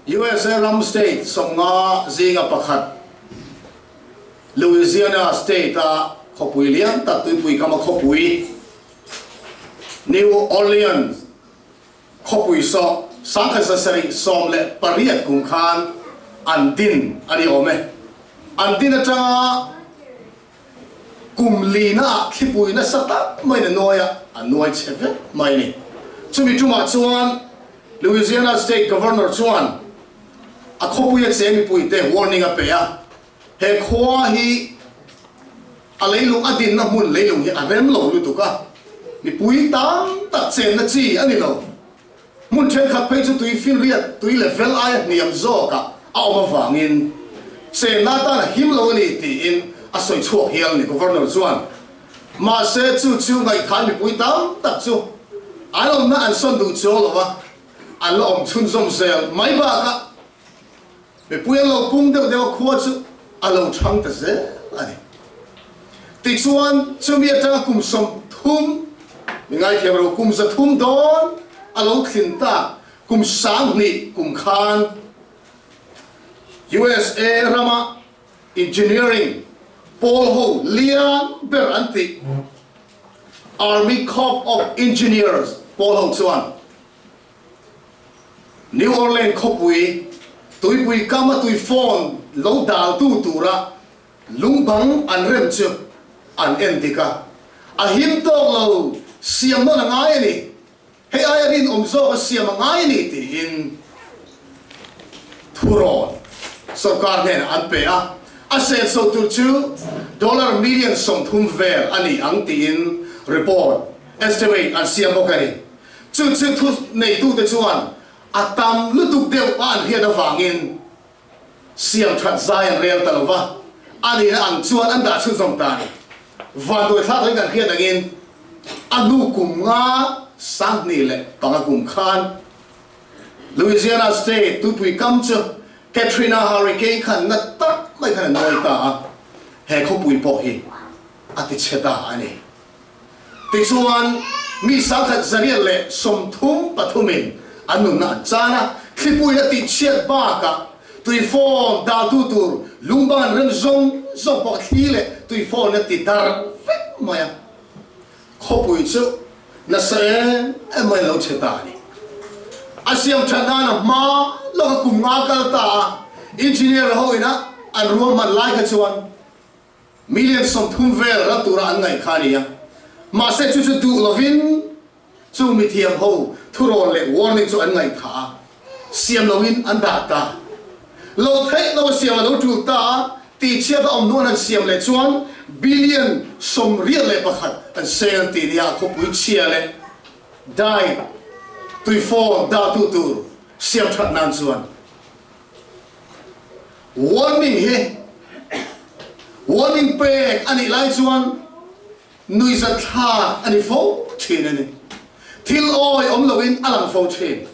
USA ram state 50 zinga pakhat Louisiana state-a khawpui lian tak tuipui kama khawpui New Orleans khawpui saw 1718 kum khan an din a ni awm e. An din atanga kum lina ah thlipui nasa tak maiin a nuai a, a nuai chhe vek mai a ni. Chumi tumah chuan Louisiana State Governor chuan a khawpui a che mipuite warning a pe a, he khua hi a leilung a dinna hmun leilung hi a rem lo lutuk a, mipui tam tak chenna chi a ni lo. Hmun thenkhat phei chu tui finriat, tui level aia hniam zawkah a awm avangin chenna atan a him lo a ni tiin a sawi chhuak hial a ni, Governor chuan. Mahse, chu chu ngaihthai mipui tam tak chu an awmna an sawn duh chuang lo a, an la awm chhunzawm zel mai bakah Mipui an lo pung deuh deuh a, khua chu a lo chhang ta zel a ni. Tichuan, chumi atanga kum 30, mi ngaithiam ro, kum 300 dawn a lo thlin tak, kum 2000 kum khan USA rama engineering pawl ho lian ber an tih Army Corps of Engineers pawl ho chuan New Orleans khawpui tuipui kama tui phone lo daltu tura lungbang an rem chu an en dik a, a him tawk lo siam nawn a ngai a ni, hei aia rinawm zawk a siam a ngai a ni tiin thurawn sorkar hnenah an pe a, a senso tur chu dollar million 30 vel a ni ang tiin report estimate an siam bawk a ni. Chu chu thu neitute chuan a tam lutuk deuh a an hriat avangin siam that zai an rel ta lo va, a nihna ang chuan an dah chhunzawm ta a ni. Vanduai thlak takin kan hriat angin a hnu kum nga 25 kum khan Louisiana State tuipui kam chu Katrina Hurricane khan na tak mai khan a nuai ta a, he khawpui pawh hi a tichhe ta a ni. Tichuan, mi 1133in an nunna an chan a, thlipuiin a tihchhiat bakah tuifawn daltu tur lungban rem zawng zawng pawh thli leh tuifawn a ti dar vek mai a. Khawpui chu nasa em em maiin a lo chhe ta a ni. A siam that nan a hma lawka kum nga kal ta a, engineer ho ina an ruahman lai kha chuan, Million 30 vel rat tura an ngaih kha a ni a, mahse chu chu duh lovin chu mithiam ho thurawn leh warning chu an ngaihthah a, siam loin an dah ta. Lo theih lo a siam a lo tul ta a, tihchhiat a awm hnu an han siam leh chuan billion 81 an seng an ti nia, khawpui chhia leh dai tuifawn dahtu tur siam that nan chuan. Warning hi warning pek a nih lai chuan nuihzat thlak a ni fo thin a ni. Thil awi awm loin a lang fo thin.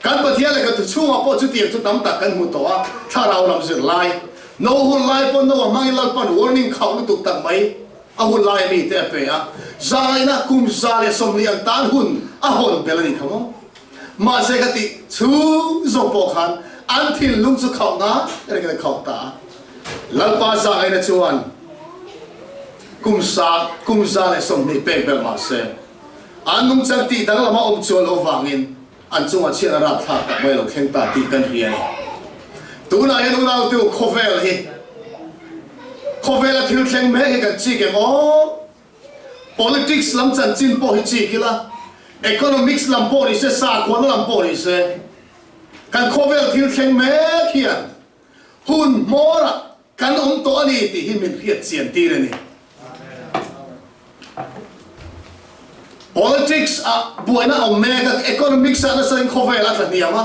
Kan Pathian lehkha thu chhungah pawh chutiang chu tam tak kan hmu tawh a, thlarau lam zir lai, no hun lai pawh no a hmangin Lalpan warning khauh lutuk tak mai a hun lai a mite a pe a, zaina kum 120 an tan hun a hawn bel a ni kha maw? Mahse ka tih chhung zawk pawh khan an thinlung chu khauh ngai rengin a khauh ta a. Lalpa zahngaihna chuan kum sa kum 120 pek belh mahse an nungchang tih danglam a awm chuan loh vangin an chungah chhiat a rapthlak tak mai lo thleng ta tih kan hria a ni. Tunah hian unautu khawvel hi khawvela thil thleng mek hi kan chik em aw? Politics lam chanchin pawh hi chik ila, economics lam pawh ni se, sakhuana lam pawh ni se, kan khawvel thil thleng mek hian hun hmawrah kan awm tawh a ni tih hi min hriat chian tir a ni. Politics ah buaina a awm mek a, economics ah nasa in khawvel a tla hniam a,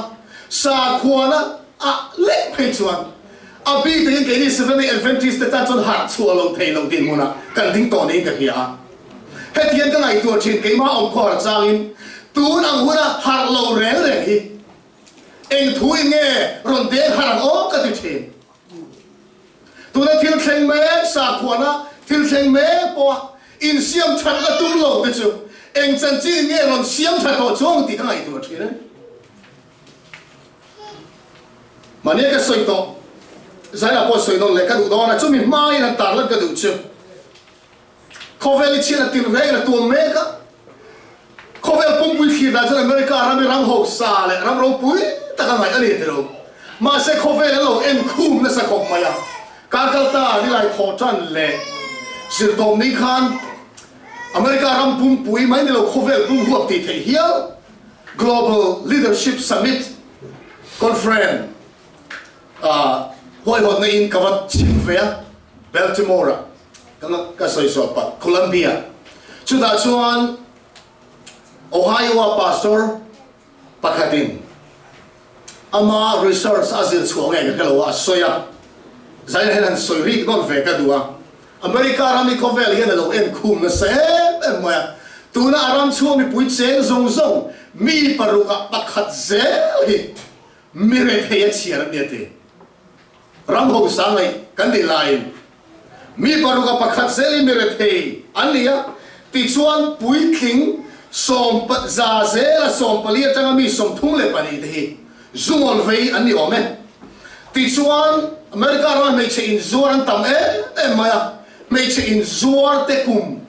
sakhuana ah leh phei chuan A bik takin keini Seventh-day Adventist te tan chuan harh chhuah lo thei lo dinhmunah kan ding tawh niin ka hria a. Hetiang ka ngaihtuah thin keimah awmkhawhar changin tun ang huna harh lo reng reng hi eng thu in nge rawn deng harh ang aw ka ti thin. Tuna thil thleng mek sakhuana thil thleng mek pawha insiam that la tum lo te chu eng chanchin in nge rawn siam tha tawh chuang tih ka ngaihtuah thin a ni. Mahnia ka sawi tawh, Zaina pawh sawi nawn leh ka duh dawn a, chumi hmain han tarlan ka duh chu. Khawvel i chhiat a tin reng a tuam mek a, khawvel pumpui thlir dan chuan America ram i ram hausa leh ram ropui tak a ngaih a ni ti lo. Mahse khawvel an lo en khum nasa khawp mai a, kar kal ta nilai thawh tan leh zirtawm ni khan America ram pumpui mai ni lo khawvel pum huap tih theih hial Global Leadership Summit Conference ah huaihawtna in ka va chhim ve a, Baltimore ah. Ka ka sawi sawi pah Columbia chutah chuan Ohio a pastor pakhatin ama research a zir chhuah nge ka hre lo a a sawi a, zaina hian han sawi rik nawn ve ka duh a, America ram hi khawvel hian a lo en khum nasa em em mai a, tuna a ram chhung mipui cheng zawng zawng mi paruk ah pakhat zel hi mi rethei a chhiar an ni a ti. Ram hausa ngaih kan nih laiin mi paruk a pakhat zelin mi rethei an ni a, tichuan puitling za zela 14 atanga mi 32 te hi zungawl vei an ni awm e. Tichuan America rama hmeichhe inzuar an tam em em mai a, hmeichhe inzuar te kum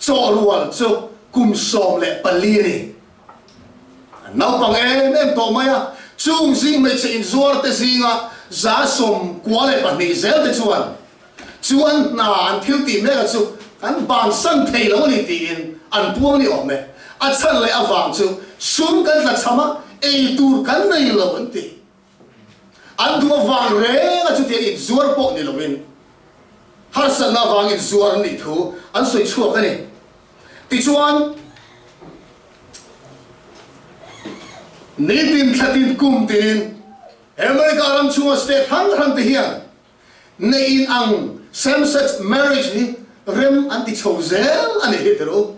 Chawhrual chu kum 14 a ni. An naupang em em tawh mai a, chung zing hmeichhe inzuar te zinga 92 zel te chuan chu an hna an thil tih mek a chu kan bansan thei lo a ni tiin an puang ni awm e. A chhan leh avang chu sum kan tlachham a, ei tur kan nei lo an ti. An duh avang reng a chutiang inzuar pawh ni lovin harsatna avang inzuar an nih thu an sawi chhuak a ni. Tichuan, nitin thlatin kum tinin America ram chhunga state hrang hrang te hian neih in ang same sex marriage hi rem an ti chho zel a ni hi ti rawh u.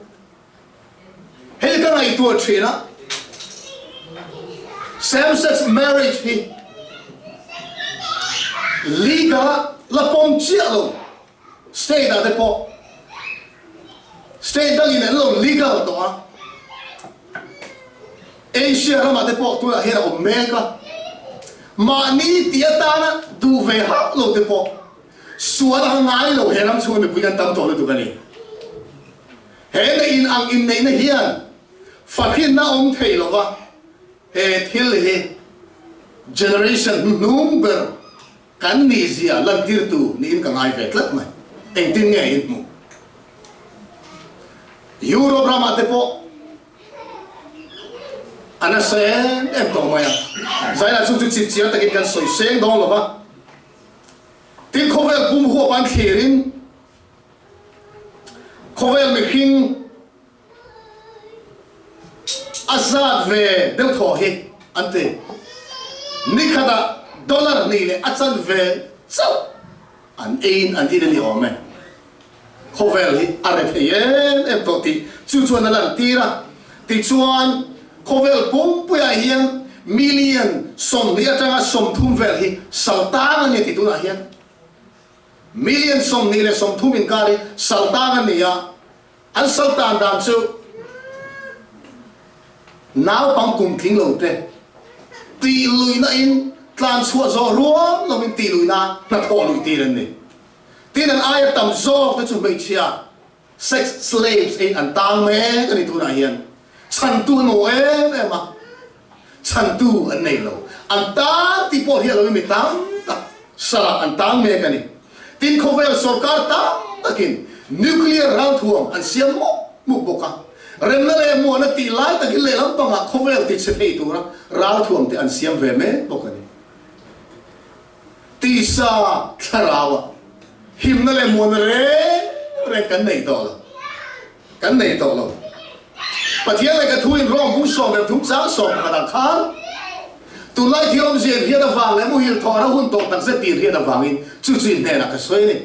Hei ka ngaihtuah thin a, same sex marriage hi legal a la pawm chiah lo state ah te pawh state dangin an lo legal tawh a, Asia ramah te pawh tunah hian a awm mek a, mahni tih atana duh ve hauh lo te pawh sual a ngai lo he ram chhunga mipui kan tam tawh lutuk a ni. He neih in ang inneihna hian fahrinna awm thei lova he thil hi generation hnuhnung ber kan nihzia lantirtu niin ka ngai ve tlat mai. Engtin nge in hmuh? Europe ramah te pawh a nasa em em tawh mai a, Zaina chung chu chipchiar takin kan sawi seng dawn lova, tin khawvel pum huap an thlirin, Khawvel mihring a zat ve deuh thaw hi an ti. Nikhatah dollar hnih leh a chan ve chauh an eiin an in a ni awm e. Khawvel hi a re thei em em tawh tih chu chuan a lantir a. Tichuan khawvel pumpuiah hian million 20 atanga 30 vel hi saltang a ni tih tunah hian Million 20 leh 30 inkar hi saltan an ni a, an saltan dan chu naupang kum tling lo te tih luihna in tlan chhuah zawh rual lo in tih luihna hnathawh luih tir an ni. Tin an aia tam zawk te chu hmeichhia Sex slaves in an tang mek a ni tunah hian chhantu an maw em em a, chhantu an nei lo. An tang tih pawh hi a lo in mi tam tak salah an tang mek a ni. Tin khawvel sorkar tam takin nuclear ralthuam an siam mup mup bawk a, remna leh muahna tih lai takin lehlam pangah khawvel tichhe thei tura ralthuam te an siam ve mek bawk a ni. Tisa thlarau himna leh muanna reng reng kan nei tawh lo. Kan nei tawh lo. Pathian leh ka thu in Rome bung 13 chang 11 ah khan tunlai thil awmzia in hriat avang leh muhil thawhna hun tawh takzet tih in hriat avangin chu chu in hnenah ka sawi a ni.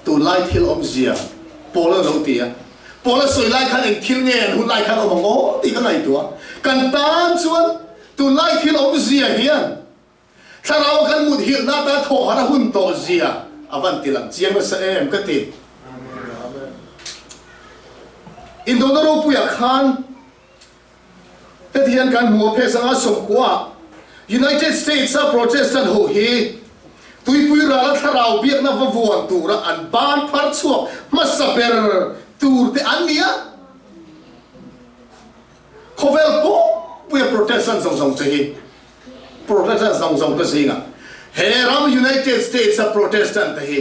Tunlai thil awmzia Paul a lo ti a. Paul a sawi lai khan eng thil nge an hun lai khan awm ang aw tih ka ngaihtuah. Kan tan chuan tunlai thil awmzia hian thlarau kan mut hilhna atan thawhhar a hun tawh zia a van ti lang chiang nasa em ka ti. Indona ropuiah khan Heti hian kan hmu a, pheh sanga 90 ah. United States-a Protestant ho hi tuipui rala thlarau biakna va vuan tura an ban phar chhuak hmasa ber tur te an ni a. Khawvel pumpuia Protestant zawng zawng te hi Protestant zawng zawng te zingah he ram United States-a Protestant te hi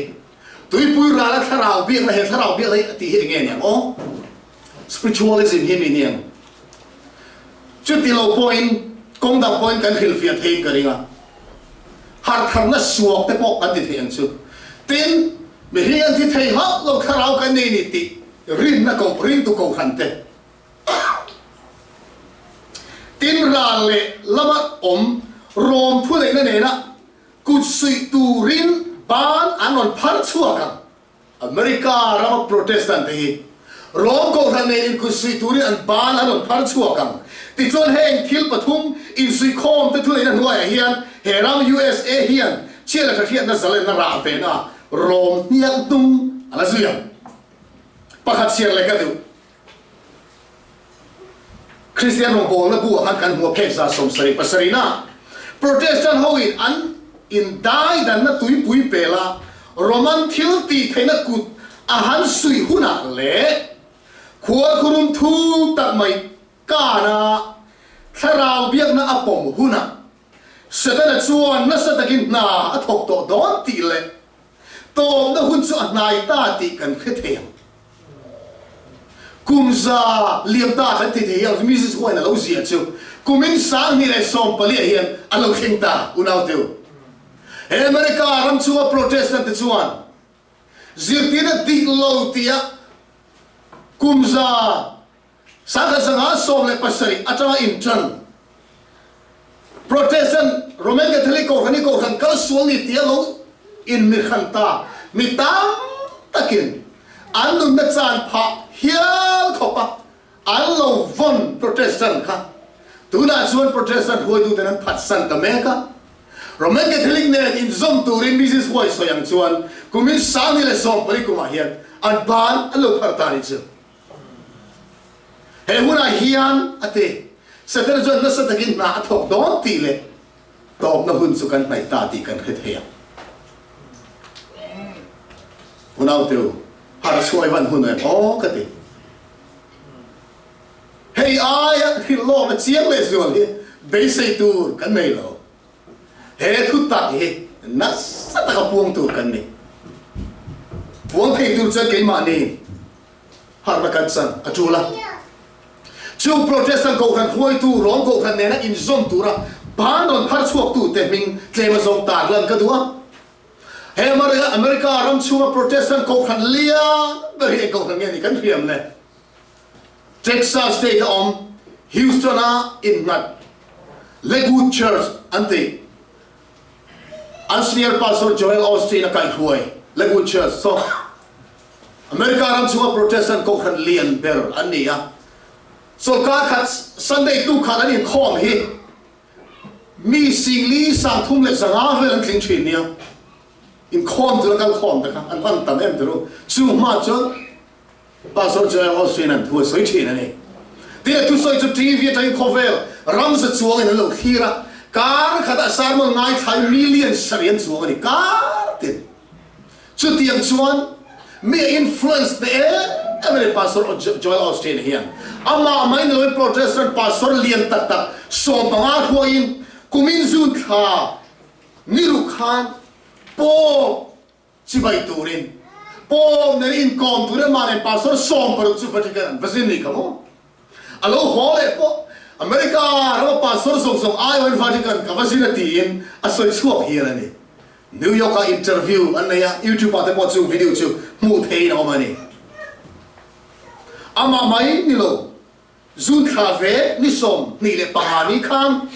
tuipui rala thlarau biakna he thlarau biakna hi a tih hi eng nge ni ang aw? Spiritualism hi mi niang. Chuti lo pawhin kawng dang pawhin kan hrilhfiah theiin ka ring a. Harhtharna suak te pawh kan ti thei ang chu. Tin, mihring an thi thei hauh lo thlarau kan nei ni tih rinna ko ringtu kohhran te. Tin, ral leh lama awm rawm thuneihna nena kut suih turin ban an rawn phar chhuak ang. America rama Protestant te hi Rom kohhran nen inkutsuih turin an ban an rawn phar chhuak ang. Tichuan heng thil pathum insuihkhawm te thuneihna hnuaiah hian he ram USA hian chhiat leh hriatna zalenna rah pehna Rom hniak hnung a la zui ang. Pakhat chhiar leh ka duh. Kristian rawngbawlna bu ah khan kan hmu a phek 77 na Protestant ho in an indai danna tuipui pel a Roman thil tih theihna kut a han suih hunah leh khuarkhurum thuk tak mai kana thlarau biakna a pawm hunah Setana chuan nasa takin hna a thawk tawh dawn tih leh tawpna hun chu a hnai ta tih kan hre thei ang. Kum za liam ta kan ti thei hian Mrs Huain a lo ziah chu kumin 2014 ah hian a lo thleng ta unau teu. He America ram chhunga Protestant te chuan zirtirna dik lo tia kum za 1917 atanga inṭan Protestant Roman Catholic Kohhran hi Kohhran kal sual ni tia lo inmihran ta mi tam takin an nunna chan phah hial khawp a an lo vawn Protestant kha tunah chuan Protestant hruaituten an phatsan ta mek a. Roman Catholic nen inzawm turin Mrs Huai sawi ang chuan kumin 2014 kumah hian an ban an lo phar ta ni chu. He hunah hian a ti, Setana chuan nasa takin hna a thawk dawn tih leh tawpna hun chu kan hnaih ta tih kan hre thei ang. Unauteu, harh chhuah i van hun em aw ka ti. Hei aia hrilh lawkna chiang lehzual hi beisei tur kan nei lo. He thu tak hi nasa taka puang tur kan ni. Puang thei tur chuan keimahni harhna kan chan a tul a. Chu Protestant Kohhran hruaitu Rom Kohhran nena inzawm tura ban rawn phar chhuaktute hming tlem a zawng tarlan ka duh a. He America ram chhunga Protestant Kohhran lian ber hi eng Kohhran nge ni kan hriam le? Texas State a awm Houston a innghat Lakewood Church an ti. An senior pastor Joel Osteen a kaihruai Lakewood Church saw America ram chhunga Protestant kohhran lian ber an ni a. Sawrkar khat Sunday tu khat an inkhawm hi mi singli 3500 vel an tling thin nia. Inkhawm tura kal khawm te kha an van tam em turu. Chu hma chuan Pastor Joel Osteen an thu a sawi thin a ni. Tin a thusawi chu TV atangin khawvel ram za chuangin an lo thlir a, kar khatah sermon ngaithlai million sarih an chuang a ni kar tin. Chutiang chuan mi a influence hneh em em a ni Pastor Joel Osteen hian. Amah mai ni loin Protestant pastor lian tak tak 15 hruaiin kumin June thla ni ruk khan Pope Chibai turin Paul nen inkawm turin amah nen pastor 16 chu Vatican an va zin ni kha maw? A lo haw leh pawh America rama pastor zawng zawng aiawhin Vatican ka va zin a tiin a sawi chhuak hial a ni. New York ah interview an nei a, YouTube ah te pawh chu video chu hmuh theihin a awm a ni. Amah mai ni lo. June thla ve ni 25 ni khan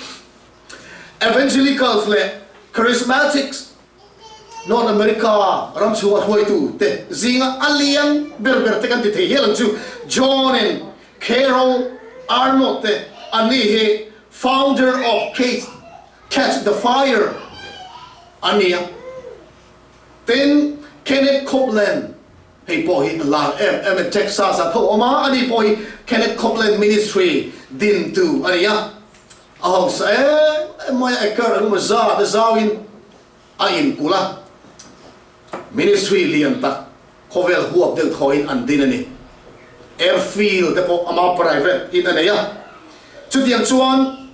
Evangelicals leh Charismatics North America ram chhunga hruaitu te zinga a lian ber ber te kan ti thei hial ang chu John and Carol Arnott te an ni hi founder of Catch the Fire an ni a. Tin, Kenneth Copeland Hei pawh hi a lar em em e, Texas ah tho awm a, ani pawh hi Kenneth Copeland Ministry dintu a ni a, a hausa em em mai a, acre engemaw zat a zauin a inkulh a, ministry lian tak khawvel huap deuh thawhin an din a ni. Airfield te pawh ama private in a nei a, chutiang chuan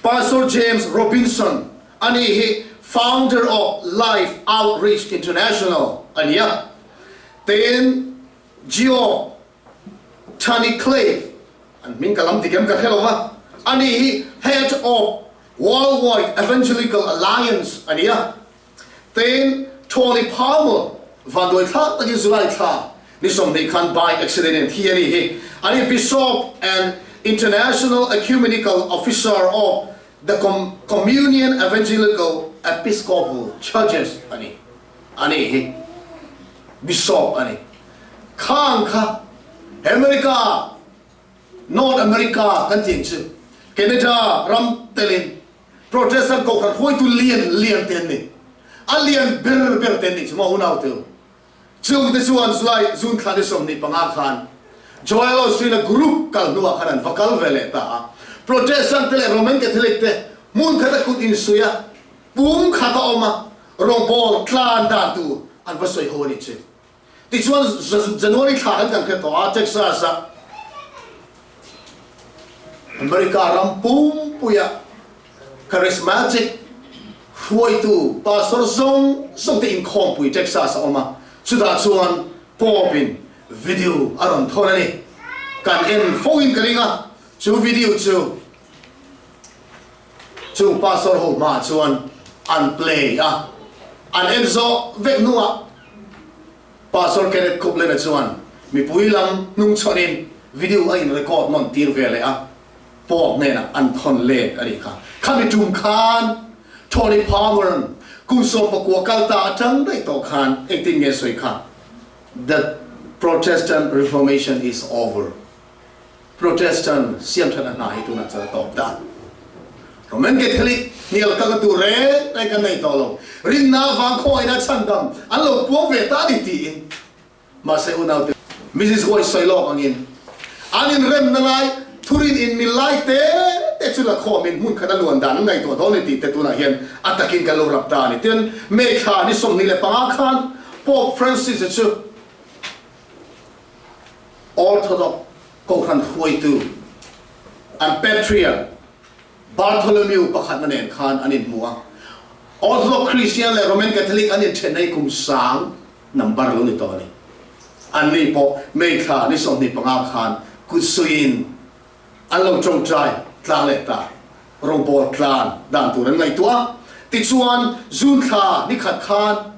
Pastor James Robinson a ni hi founder of Life Outreach International a ni a, tin Geoff Tunnicliffe, an hming ka lam dik em ka hre lo va, a ni hi Head of Worldwide Evangelical Alliance a ni a. Tin, Tony Palmer vanduai thlak takin July thla ni 20 khan bike accident in thi a ni hi. A ni Bishop and International Ecumenical Officer of the Communion Evangelical Episcopal Churches a ni. A ni hi Bishop a ni. Khang kha America, North America kan tih ang chu Canada ram telin Protestant kohhran hruaitu lian lian te an ni. A lian ber ber te an nih chu maw unau te u. Chung te chuan July June thla ni 25 khan Joel Osteen-a group kal hnuah khan an va kal ve leh ta a. Protestant te leh Roman Catholic te hmun khata kut insuih a, pum khat a awm a, rawngbawl tlan dan tur an va sawi ho a nih chu. Tichuan January thla kan kan hre tawh a, Texas-a America ram pumpuia charismatic hruaitu pastor zawng zawng te inkhawmpui Texas a awm a, chutah chuan Pope-in video a rawn thawn a ni. Kan en fo in ka ring a, chu video chu chung pastor ho hmaah chuan an play a, an en zawh vek hnuah Pastor Kenneth Copeland-a chuan mipui lam hnungchhawnin video a in record nawn tir ve leh a, Pope hnenah an thawn let a nih kha. Khami tum khan Tony Palmer-a'n kum 19 kal ta atang daih tawh khan engtin nge sawi kha, The Protestant Reformation is over. Protestant siamthatna hna hi tunah chuan a tawp ta. Roman Catholic hnial kalna tur reng reng kan nei tawh lo. Rinna avang khawngaihna chhandam an lo puang ve ta a ni tiin. Mahse unaute Mrs Huai sawi lawk angin an inremna lai thurin inmil lai te te chu la khawmin hmun khat a luan dan an ngaihtuah dawn a ni tih te tunah hian a takin kan lo rap ta a ni. Tin, May thla ni 25 khan Pope Francis-a chu Orthodox Kohhran hruaitu an Patriarch Bartholomew pakhatna nen khan an inhmu a. Orthodox Kristian leh Roman Catholic an inthenna hi kum sang number lo ni tawh a ni. Anni pawh May thla ni 25 khan kut suiin an lo tawngtai tlang leh ta. Rawngbawl tlan dan tur an ngaihtuah a. Tichuan June thla ni khat khan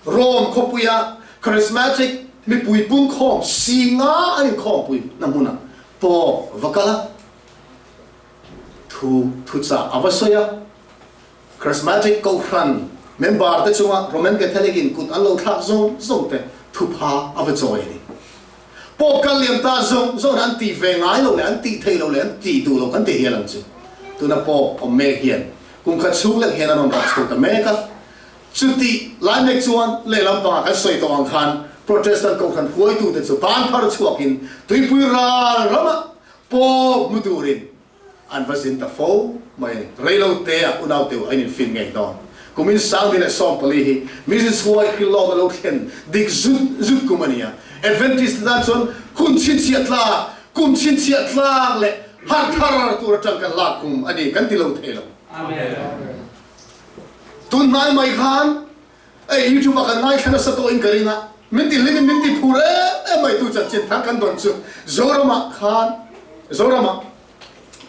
Rome khawpuia Charismatic mipui pungkhawm si nga an inkhawmpui na hmunah Pope va kal a, thu thuchah a va sawi a. Charismatic Kohhran member te chunga Roman Catholic in kut an lo thlak zawng zawng te thupha a va chawi a ni. Pope kal liam ta zawng zawng an tih ve ngai lo leh an tih thei lo leh an tih duh lo kan ti hial ang chu. Tuna Pope awm mek hian kum khat chhung lek hian a rawn rah chho ta mek a. Chutih lai mek chuan lehlam pangah kan sawi tawh ang khan Protestant Kohhran hruaitute chu ban phar chhuakin tuipui ral ramah pawh hmu turin an va zin ta fo mai a ni. Reilo teah unau teu a ininfin ngei dawn. Kumin 2014 hi Mrs Huai Hrilhlawkna lo thlen dik zut zut kum a ni a. Adventist te tan chuan hun chhinchhiah tlak, kum chhinchhiah tlak leh harh thar tur atang kan lak kum a ni kan ti lo thei lo. Amen. Tun hnai mai khan ei YouTube ah kan ngaithla nasa tawh in ka ring a, min ti hlim in min ti phur em em mai tu chanchin thar kan dawn chu Zoram ah khan Zoram ah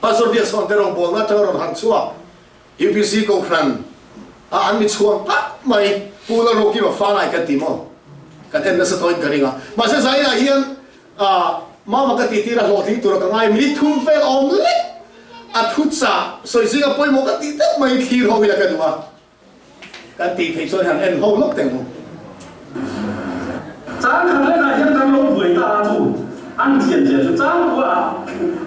Pastor Biaksawn te rawngbawlna atanga rawn harh chhuak UPC Kohhran ah an mi chhuang tak mai Pu Lalrokima Fanai kan ti maw kan en nasa tawh in ka ring a, mahse zainah hian Mama ka tih tir a hlawhtling tura ka ngai minute thum vel awm lek a thu chah sawi zinga pawimawh ka tih deuh mai thlir ho ila ka duh a, kan tih theih chuan han en ho lawk teh ang. Chang khat lek ah hian kan lo buai ta a chu an thian zia chu chang kua ah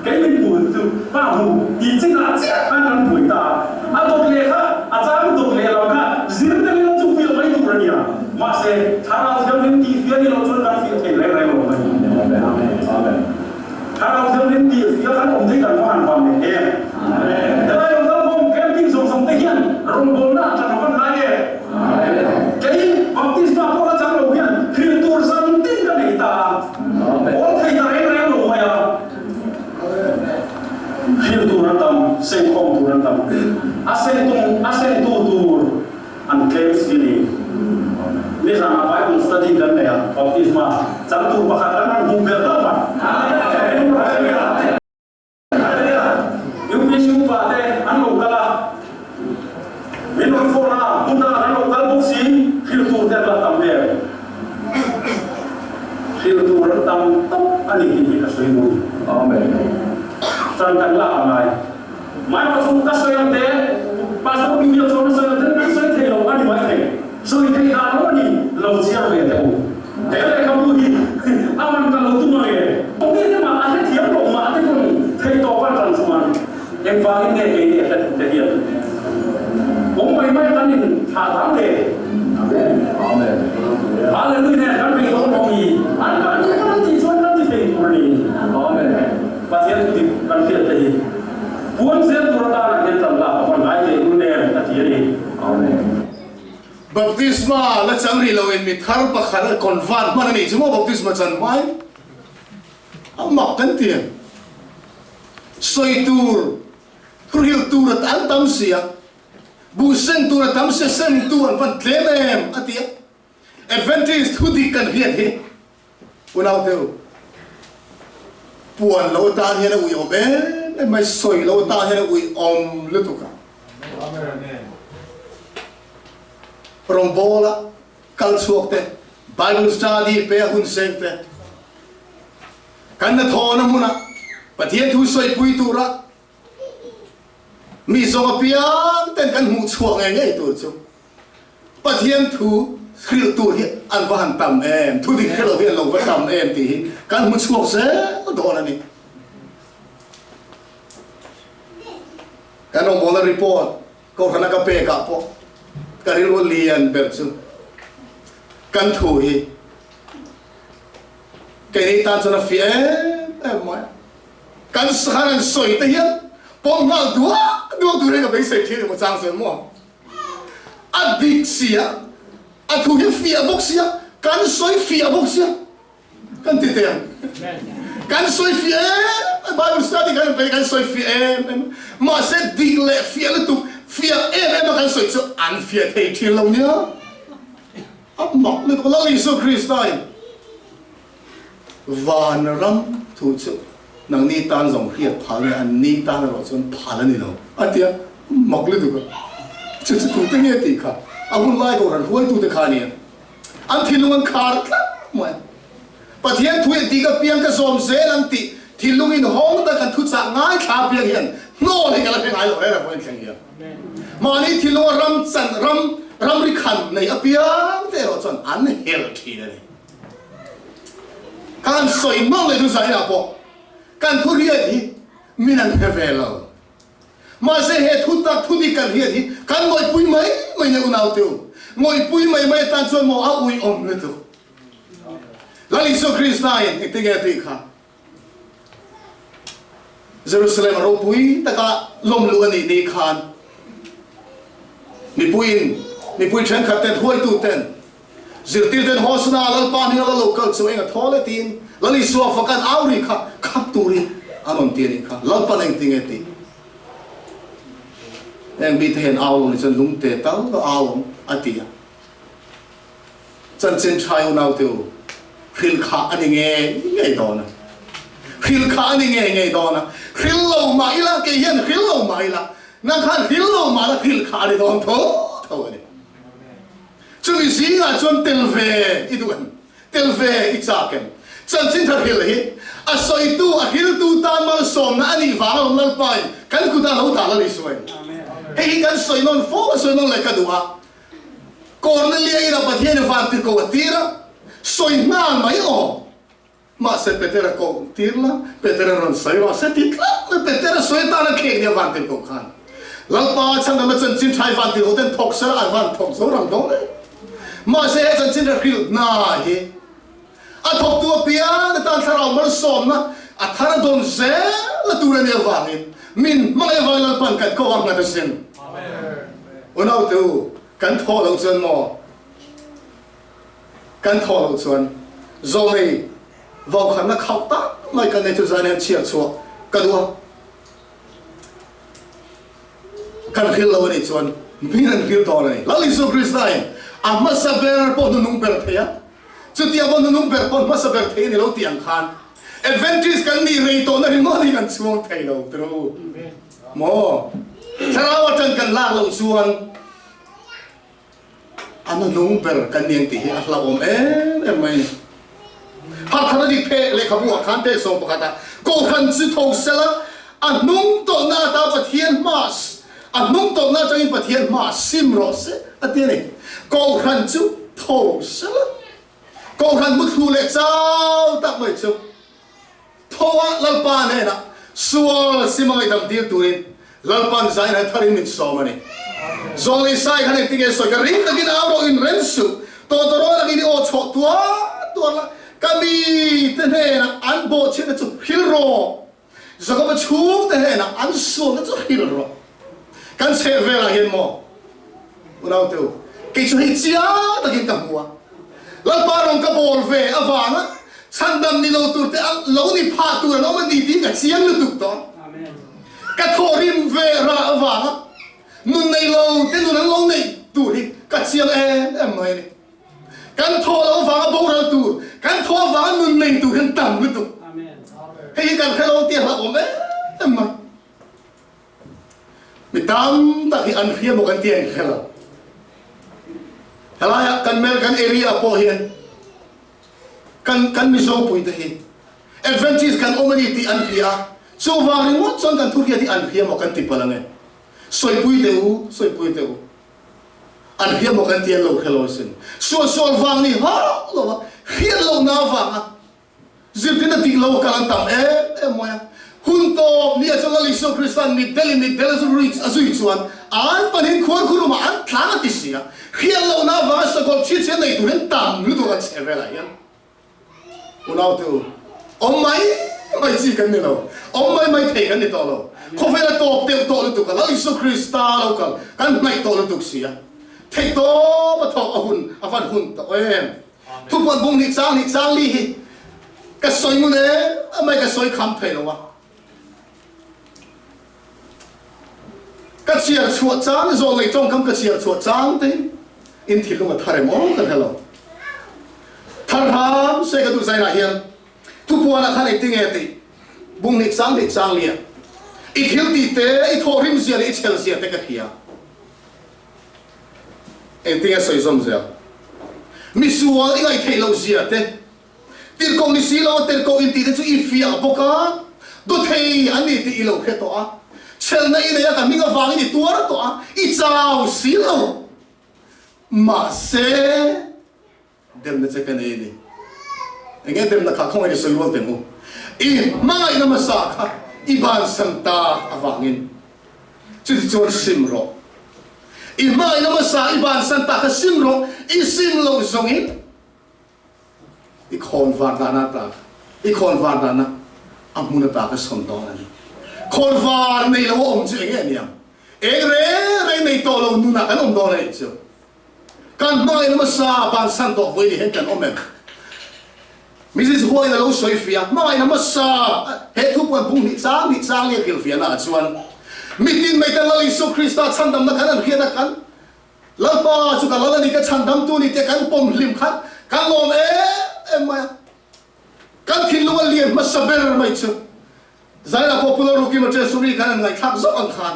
kei min bul chu pa hmu tih chin ah chiah khan kan buai ta a, a dawt leh kha a chang dawt leh lam kha zir tel ila chu fiah mai tur a nia. Mahse, Thlarau Thianghlim tih fiah ni lo chuan kan fiah thei reng reng lo mai. Amen. Thlarau Thianghlim tih fiah kan awm thei kan va han vang leh em. Helai lo kal khawm camping zawng. tam. A sengtu a sengtu tur an tlem si ni. Nizanah Bible study kan nei a, baptisma chang tur pakhat kan han hmuh belh hlauh mai. UPC upa te an lo kal a, min rawn phone a, hmun dangah kan lo kal bawk si, hrilh tur te an la tam vel. Hrilh tur an tam tawp a ni tih hi ka sawi duh. Amen. Chan kan lak a ngai. Mai pa chu ka sawi ang te, Pastor Bill chuan a sawi ang te, kan sawi thei lo a ni mai thei. Sawi thei dan lo a ni, lo chhiar ve teh u. He lehkhabu hi a man ka lo tum ang e. Awmi te mah a hrethiam lo mah te pawn thei tawp an ran chuan engvangin nge kei ni a hrethu te hian awm mai mai kan in thlah dang le. Amen. Hallelujah nen kan bei dawn awmi an mahni kan tih chuan kan ti thei tur a ni. Amen. Pathian thu dik kan hriat te hi puan zel tur atana hian tan lak a van ngai teh lul em a ti a ni. Amen. Baptisma la chang rih loin mi thar pakhat a convert hman a nih chu maw baptisma chan hmain a mak kan ti em? Sawi tur, thuhrilh tur a an tam si a, buh sen tur a tam si a, sentu an van tlem em a ti a. Adventist thu dik kan hriat hi unau te u, puan lo tan hian a uiawm em em mai, sawi lo tan hian a uiawm lutuk a. Rawngbawla kal chhuak te, Bible study pe a hun seng te, kan hnathawhna hmuna Pathian thu sawipui tura mi zawng apiang ten kan hmuh chhuah ngei ngei tur chu Pathian thu hrilh tur hi an va han tam em, thu dik hre lo hi an lo va tam em tih hi kan hmu chhuak zel dawn a ni. Kan rawngbawlna report Kohhrana ka pekah pawh ka rilru lian ber chu kan thu hi keini tan chuan a fiah em em mai a. Kan sakhan an sawi te hian pawm nghal duak duak turin ka beisei thin emaw chang chuan maw a dik sia, a thu hi fiah bawk sia, kan sawi fiah bawk sia. Kan ti teh ang. Kan sawi fiah em em, Bible study kan pe kan sawi fiah em em. Mahse dik leh fiah lutuk, fiah em em a kan sawi chu an fiah thei thin lo nia. A mak lutuk Lal Isu Krista in van ram thu chu nangni tan zawng hriat phal nge an ni tan erawh chuan phal a ni lo a tia mak lutuk a. Chu chu tute nge tih kha a hun lai kohhran hruaitute kha a nia. An thinlung an khar tlat mai. Pathian thu in dik apiang ka zawm zel ang tih thinlung in hawng tak an thuchah ngaithla apiang hian hnawl hi ka la hre ngai lo reng a vawiin thleng hian. Mahni thinlunga ram chan ram ramri khan nei apiang te erawh chuan an hel thin a ni. Ka han sawi nawlh leh chu zainah pawh kan thu riat hi min an hre ve lo. Mahse he thu tak thu dik kan hriat hi kan ngawihpui mai mai nia unau te u. Ngawihpui mai mai atan chuan maw a uiawm lutuk. Lal Isua Krista in engtin nge a tih kha? Jerusalem a ropui taka lawm luh a nih ni khan mipuiin mipui thenkhat ten huaitu ten Zirtir ten Hosana Lalpa hming a la lo kal chu eng a thawl e tiin Lal Isua fakan au ri kha khap turin an rawn ti a nih kha. Lalpan engti nge tih? Heng mite hian au lo ni chuan lungte tal ka au ang a ti a. Chanchin tha i unaute u, hrilh kha a ni ngei ngei dawn a. Hrilh kha a ni ngei ngei dawn a. Hrilh lo mah ila, kei hian hrilh lo mah ila, nang khan hrilh lo mah la hrilh kha a ni dawn tho tho a ni. Chumi zingah chuan tel ve i duh em? Tel ve i chak em? Chanchin tha hrilh hi a sawitu, a hriltu tan malsawmna a nih vang alawm Lalpain kan kutah lo dah Lal Isua in. Hei hi kan sawi nawn fo a, sawi nawn leh ka duh a. Kornelia ina Pathian in vantirhkoh a tir a, sawi nghal mai aw. Mahse Petera koh tir la, Petera rawn sawi rawh se ti tlat mai. Petera sawi atan a khek nia van tir koh khan. Lalpa chhandamna chanchin tha i van tir ho ten thawk sela an van thawk zo rang dawn e. Mahse he chanchin ra hrilh hna hi a thawktu apiang atan thlarau malsawmna a thar a dawn zel a tur a nih avangin min hmangaih avangin Lalpa'n kan koh a nghat asin. Unaute u, kan thawh loh chuan maw? Kan thawh loh chuan Zawmei vaukhanna khauh tak mai kan nei chu zan hian chhiar chhuah ka duh a. Kan hril lo a nih chuan min an hril dawn a ni. Lal Isua Krista in a hmasa ber pawh hnunung ber thei a, chutiang pawh hnunung ber pawh hmasa ber thei a ni lo tih ang khan Adventist kan nih rei tawhna ringawt hi kan chhuang thei lo tiraw u maw? Thlarau atang kan lak loh chuan A hnuhnung ber kan ni ang tih hi a hlauhawm em em mai a ni. Harthar a dik pheh lehkhabu ah khan pheh 11 ah Kohhran chu tho sela a hnung tawhna ata Pathian hma a hnung tawhna atangin Pathian hma sim rawh se a ti a ni. Kohhran chu tho sela Kohhran muthlu leh chau tak mai chu Tho a Lalpa hnenah sual sim a ngaihdam tir turin Lalpa'n zain han tharin min sawm a ni. Zawng Isai khan engtin nge sawi ka ring takin au rawh in rem suh, tawtawrawl angin i aw chhawh tuar tuar la, ka mite hnenah an bawhchhiatna chu hrilh rawh, Jakoba chhungte hnenah an sualna chu hrilh rawh. Kan chheh velah hian maw unaute u, kei chu hei chiang takin ka hmu a, Lalpa rawn ka bawl ve avanga chhandam ni lo turte a lo ni phah tur an awm a ni tiin ka chiang lutuk tawh a. Ka thawhrim ve rah avanga nun nei lo te nun an lo neih tur hi ka chiang em em mai a ni. Kan thawh loh avanga boral tur, kan thawh avanga nun nei tur hian tam lutuk. Hei hi kan hre lo tih a hlauhawm em em mai. Mi tam tak hi an hria maw kan ti ang hre lo. Helaiah kan mel kan area pawh hian kan kan Mizo puite hi Adventist kan awm a ni tih an hria a, chuvang ringawt chuan kan thu hriat hi an hria maw kan ti palh ang e. Sawipui teh u, sawipui teh u. An hria maw kan ti an lo hre lo asin. Suahsual vang ni hauh lo a, hriat lohna avanga Zirtirna dik lo kal an tam em em mai a. Hun tawp ni ah chuan Lal Isua Krista'n mitdel in mitdel a a zui chuan an pahnihin khuar khu rumah an tlang a ti si a. Hriat lohna avanga sakawlh chhiat chhiat nei tur hian tam lutuk an chhe velah hian unaute u awm mai mai chi kan ni lo, awm mai mai thei kan ni tawh lo. Khawvel a tawp deuh tawh lutuk a, Lal Isua Krista lo kal kan hnaih tawh lutuk si a. Theihtawp a thawk a hun a van hun tawh em. Thupuan bung nih chang nih chang li hi ka sawi ngun em mai ka sawi kham thei lo a. Ka chhiar chhuah chang zawl nei tawngkam ka chhiar chhuah chang te in thinlung a thar em aw ka hre lo. Thar hram se ka duh zainah hian thupuan ah khan engti nge tih bung nih chang nih chang li ah i thil tih te i thawhrim zia leh i chhel zia te ka hria. Engtinge sawi zawm zel? Misual i ngaihtheih loh zia te, tirhkoh ni si lo a tirhkoh in tih te chu i fiah bawk a, dawthei an ni tih i lo hre tawh a, chhelna i nei a ka hming avangin i tuar tawh a, i chau si lo. Mahse. Demna che ka nei a ni. Enge demna kha khawngaih i sawi rual teh mu. I hmangaihna hmasa kha i bansan ta avangin chuti chuan sim rawh. I hmangaihna hmasa i bansan ta kha sim rawh, i sim loh zawngin i khawn var dana ta kha, i khawn var dana a hmun ata ka sawn dawn a ni. Khawn var nei lo a awm chu enge aniang? Eng reng reng nei tawh lo nunah kan awm dawn a nih chu. Kan hmangaihna hmasa bansan tawh vawi ni hian kan awm em? Mrs. Huain a lo sawi fiah, hmangaihna hmasa he thu puan bung hnih chang hnih chang leh hrilhfiahna ah chuan mitin mai ten Lal Isua Krista chhandamna kan an hriat a, kan Lalpa chu ka Lal a ni, ka chhandamtu a ni tih kan pawm hlim khan kan lawm em em mai a. Kan thinlung a lian hmasa ber mai chu Zaila pawh Pulo Rukima Treasury khan an ngaihthlak zawk ang khan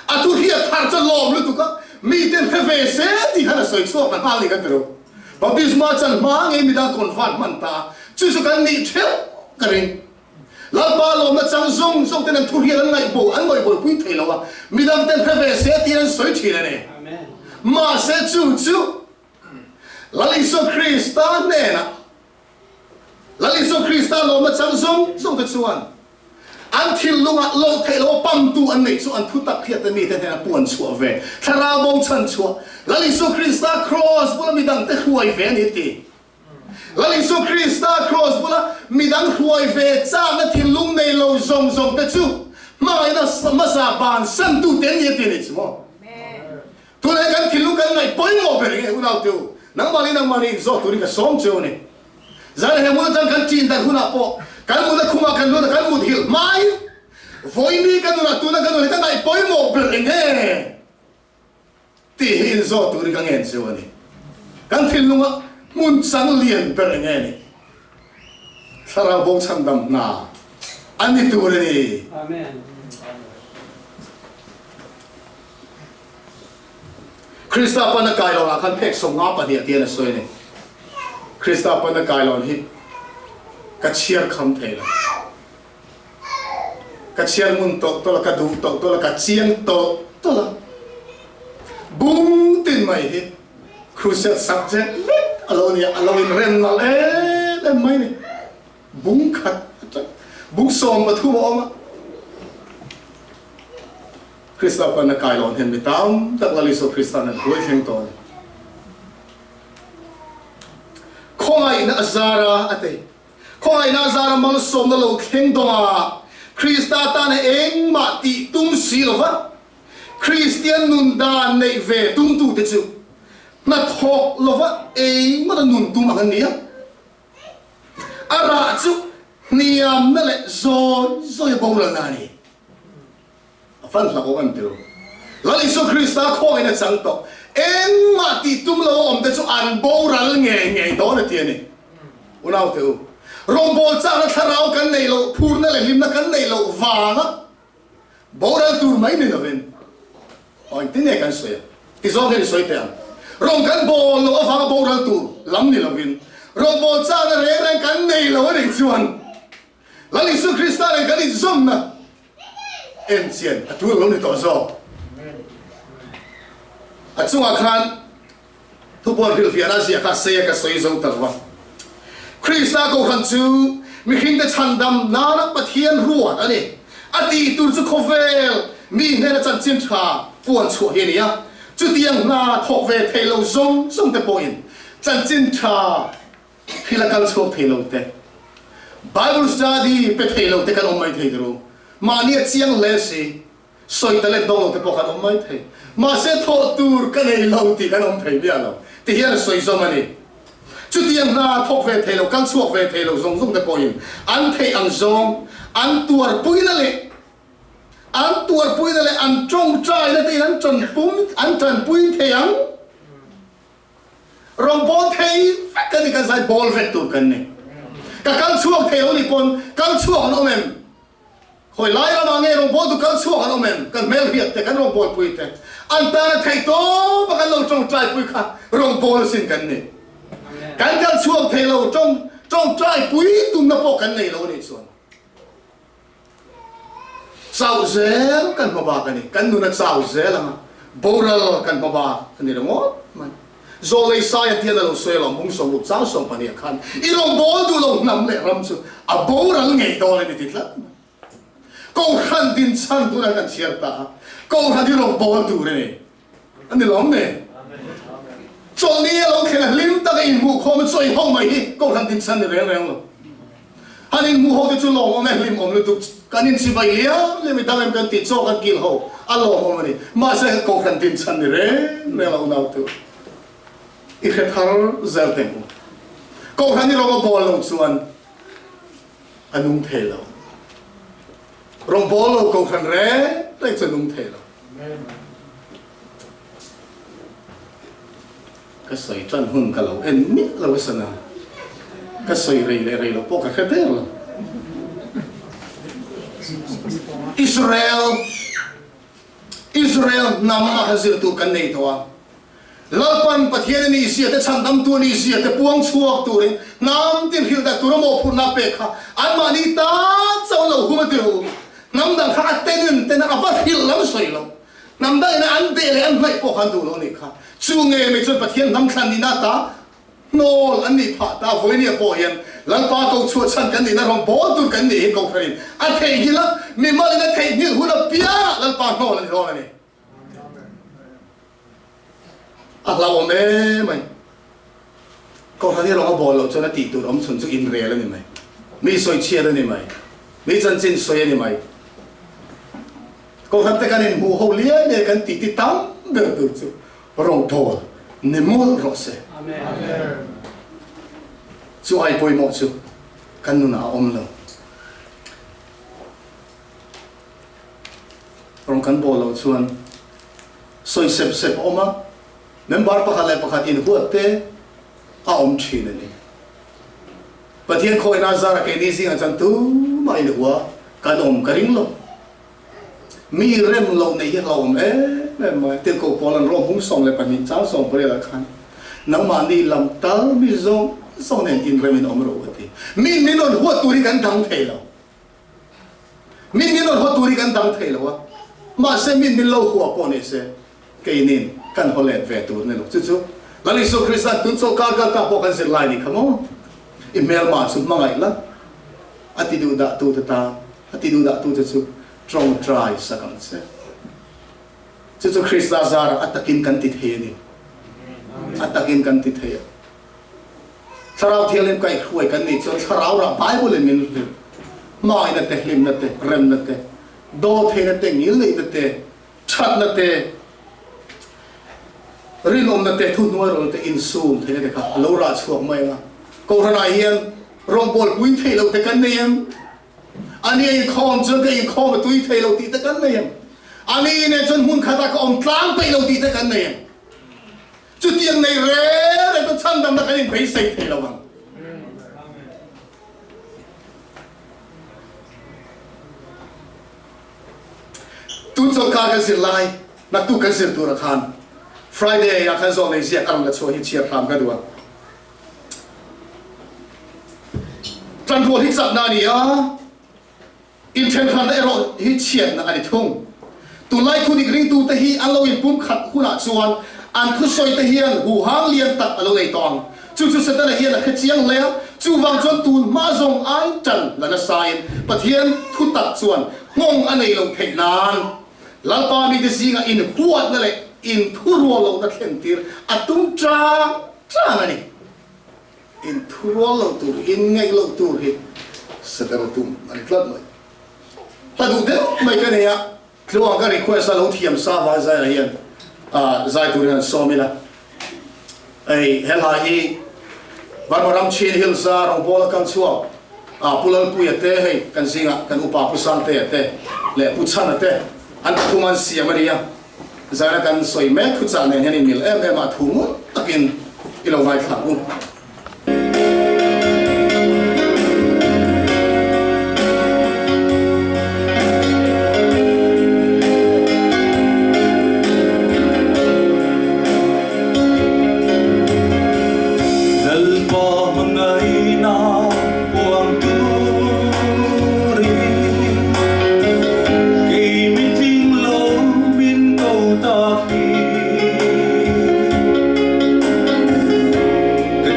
a thu hriat thar chu lawm lutuk a, miten hre ve se tih khan a sawi chhuak ta nghal ni kan ti lo. Baptisma chan hma ngei midang convert hman ta a, chu chu kan nih theuh ka ring. Lalpa lawmna chang zawng zawng ten an thu hriat an ngaihbo an ngawihbawipui thei lo a, midang ten hre ve se tiin an sawi thin a ni. Mahse chu chu Lal Isua Krista hnenah Lal Isua Krista lawmna chang zawng zawng te chuan an thinlungah loh theih loh a pamtu an neih chu an thu tak hriat te mite hnena puan chhuah ve, thlarau bo chhan chhuah, Lal Isua Krista kraws bula midang te hruai ve a ni ti. Lal Isua Krista kraws bula midang hruai ve chakna thinlung nei lo zawng zawng te chu hmangaihna hmasa bansan tu te an ni a ti a nih chu maw? Tunah kan thinlung kan ngaih pawimawh ber nge unaute u, nangmahni nangmahni inzawt turin ka sawm cheu a ni. Zan he hmun atang kan chin dan hunah pawh kan mutna khumah kan lut a, kan mut hilh hmain. Vawini ka nunah tuna ka nun hi ka ngaih pawimawh ber eng nge? Tih hi inzawt turin ka ngen cheu a ni. Kan thinlunga hmun chang lian ber eng nge ni? Thlarau bo chhandam hna a ni tur a ni. Amen. Krista pana kailawnah khan phek 52 tian a sawi a ni. Krista pana kailawn hi ka chhiar kham thei lo. Ka chhiar ngun tawlh tawlh a, ka duh tawlh tawlh a, ka chiang tawlh tawlh a. Bung tin mai hi crusade subject vek a lo ni a, a lo inrem nalh em em mai a ni. Bung khat atang bung 13 a awm a. Krista panna kailawn hian mi tam tak Lal Isua Krista'n an hruai thleng tawh a ni. Khawngaihna a zar a, a ti. Khawngaihna a zara malsawmna lo thleng dawng a, Krista tana engmah tih tum si lova Kristian nun dan neih ve tumtute chu hnathawk lova engmawta nun tum ang an ni a. A rah chu hniamna leh zawi zawia boralna a ni. A fan hlak awm em tilo. Lal Isua Krista khawngaihna chang tawh engmah tih tum lo a awm te chu an boral ngei ngei dawn a ti a ni. Unaute u, rawngbawl chakna thlarau kan neih loh, phurna leh hlimna kan neih loh vanga boral tur mai ni lovin, aw engtin nge kan sawi a? Ti zawng hian i sawi teh ang. Rawng kan bawl loh avanga boral tur lam ni lovin, rawngbawl chakna reng reng kan nei lo a nih chuan Lal Isua Krista nen kan inzawmna en chian a tul lo ni tawh zawk. A chungah khan thupuan hrilhfiahna ziah kha sei a ka sawi zo ta lo a. Krista kohhran chu mihringte chhandam nana Pathian ruat a ni. A tih tur chu khawvel mi hnena chanchin tha puan chhuah hi a ni a. Chutiang hna thawk ve thei lo zawng zawng te pawhin chanchin tha Thil a kal chhuak thei lo te, Bible study pe thei lo te kan awm mai thei tiro. Mahni a chiang hle si, sawi talent dawng lo te pawh kan awm mai thei. Mahse thawh tur ka nei lo tih kan awm thei miah lo. Ti hian a sawi zawm a ni. Chutiang hna thawk ve thei lo, kal chhuak ve thei lo zawng zawng te pawhin an theih ang zawng, an tuarpuina leh an tuarpuina leh an tawngtaina te in an tanpum an tanpui thei ang. Rawngbawl thei vek ka ni, kan zai bawl vek tur kan ni. Ka kal chhuak thei lo ni pawn kal chhuak an awm em? Khawi lai ramah nge rawngbawl tu kal chhuak an awm em? Kan hmelhriat te, kan rawngbawl pui te, an tana theih tawp a kan lo tawngtai pui kha rawngbawl asin kan ni. Kan kal chhuak thei lo, tawng tawngtai pui tumna pawh kan nei lo anih chuan. Chauh zel kan hma bak a ni. Kan nun a chau zel ang a, boral kan hma bak a ni ringawt mai. Zawlei Saia tian a lo sawi alawm, bung 60 chang 12 ah khan i rawn bawl duh lo hnam leh ram chu a boral ngei dawn a ni ti tlat mai. Kohhran din chhan tunah kan chhiar ta a, Kohhran hi rawn bawl tur a ni. A ni lawm ne? Chawlhni a lo thlen a hlim taka inhmuh khawm a chawi ho mai hi Kohhran dinchhan ni reng reng lo. Han inhmuh ho te chu lawmawm e, hlimawm lutuk. Kan inchibai liam liam i dang em kan tih chaw kan kil ho a lawmawm a ni. Mahse Kohhran dinchhan ni reng reng lo unau tu. I hre thar zel teh u. Kohhran i rawng a bawl lo chuan a nung thei lo. Rawng bawl lo Kohhran reng reng chu a nung thei lo. Ka sawi tan hun ka lo en miah lo a sana. Ka sawi rei leh rei lo pawh ka hre der lo. Israel Israel hnam a kha zir tur kan nei tawh a. Lalpan Pathian a nih zia te chhandamtu a nih zia te puang chhuak turin hnam tin hrilh dak tura mawhphurhna a pek kha anmahni tan chauh lo hum a ti lo. Hnam dang kha a tenin tena a va hrilh lam sawi lo. Hnam dang ina an beh leh an hnaih pawh kha an duh lo a nih kha. Chu nge mai chuan Pathian hnam thlan nihna ata hnawl an nih phah ta. Vawinia pawh hian Lalpa ko chhuah chhan kan nihna rawng bawl tur kan nih hi Kohhranin a theihnghilh a, mimalin a theihnghilh hun apiangah Lalpa hnawl a ni dawn a ni. A hlauhawm em mai. Kohhran hi rawng a bawl loh chuan a tih tur awm chhun chu inrel a ni mai. Mi sawi chhiat a ni mai. Mi chanchin sawi a ni mai. Kohhran te kan inhmuh ho liai liai kan tih ti tam ber tur chu rawng bawl ni mawlh rawh se. Chu ai pawimawh chu kan nunah a awm lo. Rawng kan bawl loh chuan sawi sep sep a awm a, member pakhat leh pakhat inhuat te a awm thin a ni. Pathian khawina zara keini zingah chuan tumah inhua kan awm ka ring lo. Mi rem loh neih hi hlauhawm em em mai. Tirhkoh pawl an rawm hung 12 chang 18 ah khan nangmahni lam tal mi zawng zawng nen inremin awm rawh u a ti. Mi min rawn huat tur hi kan dang thei lo. Min min rawn huat tur hi kan dang thei lo a. Mahse min min lo hua pawh ni se keinin kan haw let ve tur ni lo. Chu chu Lal Isua Krista'n tun chawlhkar kal ta pawh kan zirlai ni kha maw? I hmelma chu hmangaih la a ti duh dah tute tan A ti duhdah tute chu tawngtai sak ang che. Chu chu Krista zarah a takin kan ti thei a ni. A takin kan ti thei a. Thlarau Thianghlim kaihhruai kan nih chuan Thlarau rah Bible in min hrilh. Hmangaihna te, hlimna te, remna te, dawltheihna te, ngilneihna te, thatna te, rinawmna te, thuhnuairawlna te, insum theihna te kha a lo rah chhuak mai ang a. Kohhranah hian rawngbawlpui theih loh te kan nei em? A ni a inkhawm chuan ka inkhawm a tui thei lo tih te kan nei em? A ni nen chuan hmun khatah ka awm tlang peih lo tih te kan nei em? Chutiang nei reng reng chu chhandamna kan inbeisei thei lo ang. Tun chawlhkar kan zir lai, naktuk kan zir turah khan Friday ah khan zawlnei ziak a rawn la chhuah hi chhiar hram ka duh a. Ṭanrual hi chakna a ni a, inṭhenhranna erawh hi chhiatna a ni thung. Tunlai thudik ringtute hi an lo inpumkhat hunah chuan an thusawite hian huhang lian tak a lo nei tawh ang. Chu chu Setana hian a hre chiang hle a, chuvang chuan tun hma zawng ai ṭan la nasain Pathian thutak chuan nghawng a nei lo theih nan Lalpa mite zingah inhuatna leh inthurual lohna thlentir a tum ṭang ṭang a ni. Inthurual loh tur, inngaih loh tur hi Setana tum a ni tlat mai. Hla duh deuh mai ka nei a, tluang ka request a lo thiam sa vai zaiah hian zai turin han sawm ila. Hei he hla hi Burma ram Chin Hills a rawngbawla kal chhuak Pu Lalpuia te hei kan zingah kan upa Pu Sangtea te leh Pu Chhana te an pathum an siam a nia. Zaina kan sawi mek thuchah nen hian inmil em em a thu ngun takin i lo ngaithla ang u. Lalpa hmangaihna puang turin kei mitling lo min ko tak hi. Ka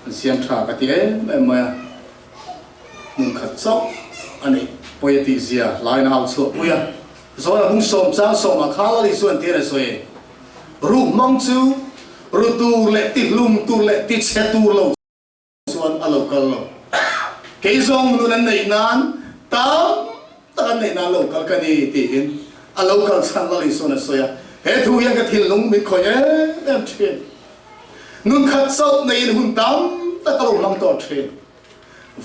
An siam tha ka ti em em mai a, hmun khat chauh a neih pawi a tih zia hlain a hau chhuah pui a. Zawn a bung sawm chang sawmah kha Lal Isuan tir a sawi e, Ruh hmang chu ru tur leh ti hlum tur leh ti chhe tur lo chuan a lo kal lo. Kei zawng nun an neih nan tam tak an neih nan lo kal ka ni tiin a lo kal chhan Lal Isuan a sawi a. He thu hian ka thinlung min khawih em em thin. Nun khat chauh neiin hun tam tak a lo hmang tawh thin.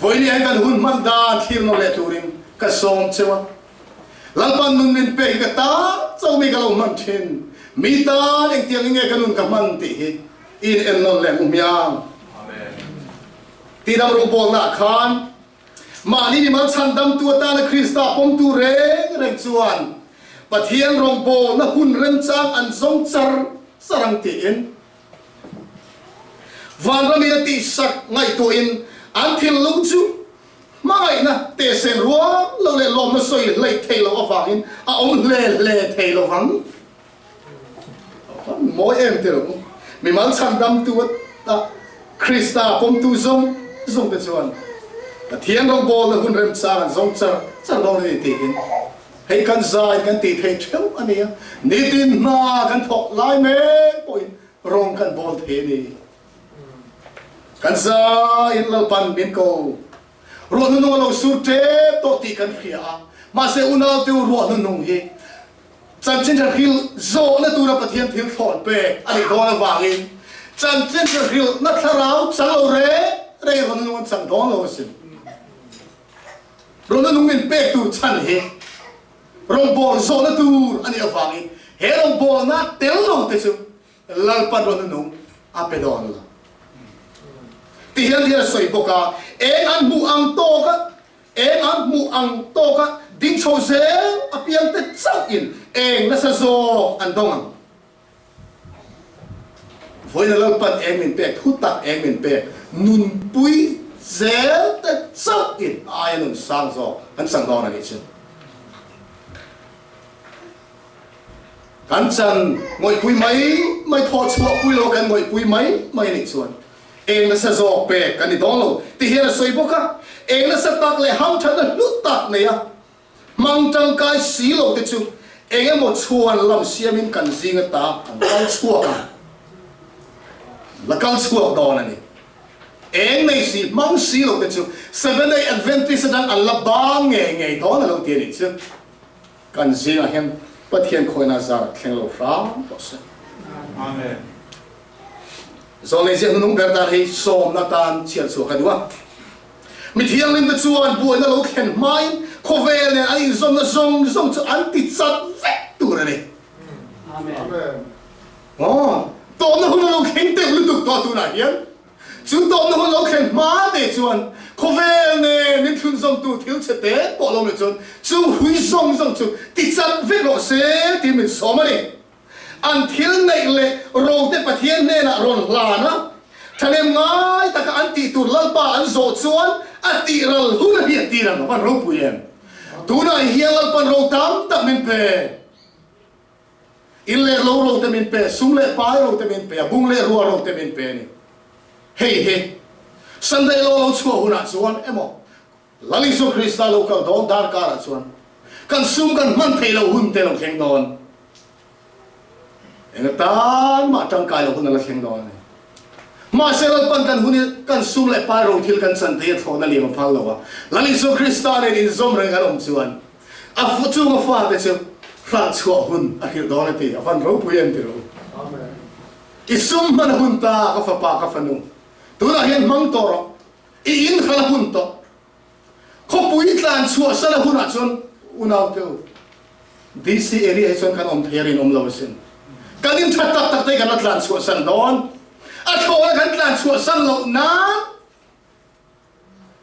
Vawiin hian kan hun hman dan thlir nawr leh turin ka sawm cheu a. Lalpan nun min pek hi ka tan chauh mi ka lo hman thin. Mi tan engtiang in nge ka nun ka hman tih hi i in en nawn leh hmu hmiang. Tidam rawngbawlnaah khan mahni mimal chhandamtu atana Krista pawmtu reng reng chuan Pathian rawngbawlna hun remchang an zawng char char ang tiin Vanramin a tihsak ngaihtuahin an thinlung chu hmangaihna tehsen rual lo leh lawmna sawi hleih theih loh avangin a awm hle hle thei lo vang. A mawi em ti lo. Mimal chhandamtu ata Krista pawmtu zawng zawng te chuan Pathian rawngbawlna hun remchang an zawng char char dawn a ni tiin hei kan zai kan tih theih theuh a nia. Nitin hma kan thawk lai mek pawhin rawng kan bawl thei a ni. Kan zaiin Lalpan min ko. Ruah hnunung a lo sur tep tawh tih kan hria a, mahse unaute u ruah hnunung hi Chanchin tha hrilh zawhna tura Pathian thil thlawn pek a nih dawn avangin chanchin tha hrilhna thlarau chang lo reng reng in rawn nung an chang dawn lo asin. Rawn nung min pek tur chhan hi rawngbâwl zawhna tur a nih avangin he rawngbâwlna tel lo te chu Lalpan rawn nung a pe dawn lo. Ti hian hian a sawi bawk a, eng an hmuh ang tawk a, Eng an hmuh ang tawka ding chho zel apiang te chauhin eng nasa zawk an dawng ang. Vawiina Lalpan eng min pek, thu tak eng min pek, nunpui zel te chauhin a aia nun sang zawk an chang dawn a nih chu. Kan chan ngawihpui mai mai, thawh chhuahpui lo kan ngawihpui mai mai a nih chuan Eng nasa zawk pek kan ni dawn lo ti hian a sawi bawk a, eng nasa tak leh hamthatna hlu tak nei a hmang tangkai si lo te chu eng emaw chhuan lam siamin kan zing ata an kal chhuak ang, la kal chhuak dawn a ni. Eng nei si hmang si lo te chu Seventh-day Adventist atang an la bang ngei ngei dawn a lo ti a nih chu. Kan zingah hian Pathian khawina zar thleng lo hram tawh se. Amen. Zawlnei ziah hnunung ber tan hei sawmna tan chhiar chhuah ka duh a. Mi thianghlimte chuan buaina lo thlen hmain khawvel nen an inzawmna zawng zawng chu an ti chat vek tur a ni. Amen. Aw, tawhna hun a lo thleng deuh lutuk tawh tunah hian. Chu tawhna hun lo thlen hma te chuan khawvel nen min thlunzawmtu thil chhe te pawh lo ni chuan chung hui zawng zawng chu ti chat vek rawh se tiin min sawm a ni. An thil neih leh rote Pathian hnenah rawn hlan a, thahnem ngai taka an tih tur Lalpa an zawh chuan a tih ral hun a hriat tir ang a van ropui em! Tunah hian Lalpan ro tam tak min pe. In leh lo rote min pe, sum leh pai rote min pe a, bung leh rua rote min pe a ni. Hei hi Sunday law lo chhuah hunah chuan emaw Lal Isua Krista lo kal dawn darkarah chuan kan sum kan hman theih loh hun te lo thleng dawn. Eng atan mah tangkai loh hun a la thleng dawn a ni. Mahse Lalpan kan hun hi kan sum leh pai ro thil kan chan thei a thlawhna liam a phal lo a. Lal Isua Krista nen inzawm reng kan awm chuan a chunga fate chu hralh chhuah hun a hrilh dawn a ti. A van ropui em ti rawh u. I sum hman a hun ta ka fapa ka fanu. Tunah hian hmang tawh rawh. I in hralh a hun tawh. Khawpui tlan chhuah san a hunah chuan unau te u, DC area hi chuan kan awm thei a rinawm lo asin. Kan in tha tak tak te hi kan la tlan chhuah san dawn. A thlawhna kan tlan chhuah san loh nan